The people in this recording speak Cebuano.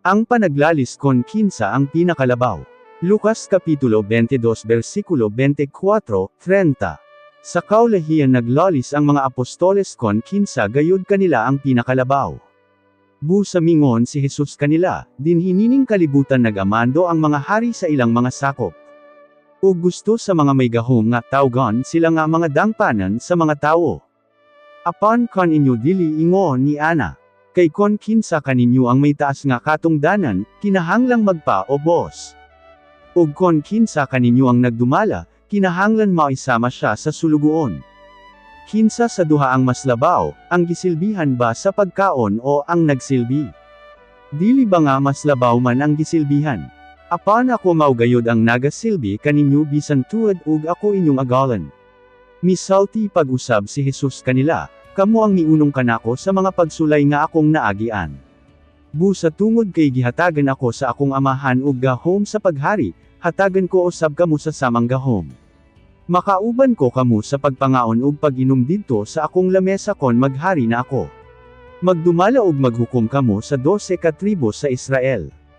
Ang panaglalis kon kinsa ang pinakalabaw. Lucas Kapitulo 22 versikulo 24, 30. Sa kaulahian naglalis ang mga apostoles kon kinsa gayud kanila ang pinakalabaw. Busa mingon si Jesus kanila, "Dinhi nining kalibutan nagamando ang mga hari sa ilang mga sakop. Ug gusto sa mga may gahom nga tawgon sila nga mga dangpanan sa mga tawo. Apan kan inyo dili ingon ni ana. Kay kon kinsa kaninyo ang may taas nga katungdanan, kinahanglang magpaubos. Ug kon kinsa kaninyo ang nagdumala, kinahanglan maisama siya sa sulugoon. Kinsa sa duha ang mas labaw, ang gisilbihan ba sa pagkaon o ang nagsilbi? Dili ba nga mas labaw man ang gisilbihan? Apan ako mao gayud ang nagasilbi kaninyo bisan tuod ug ako inyong agalan." Misulti pag-usab si Jesus kanila, "Kamo ang miunong kanako sa mga pagsulay nga akong naagian. Busa tungod kay gihatagan ako sa akong Amahan og gahom sa paghari, hatagan ko usab kamo sa samang gahom. Makauban ko kamo sa pagpangaon ug pag-inom didto sa akong lamesa kon maghari na ako. Magdumala ug maghukom kamo sa 12 ka tribo sa Israel."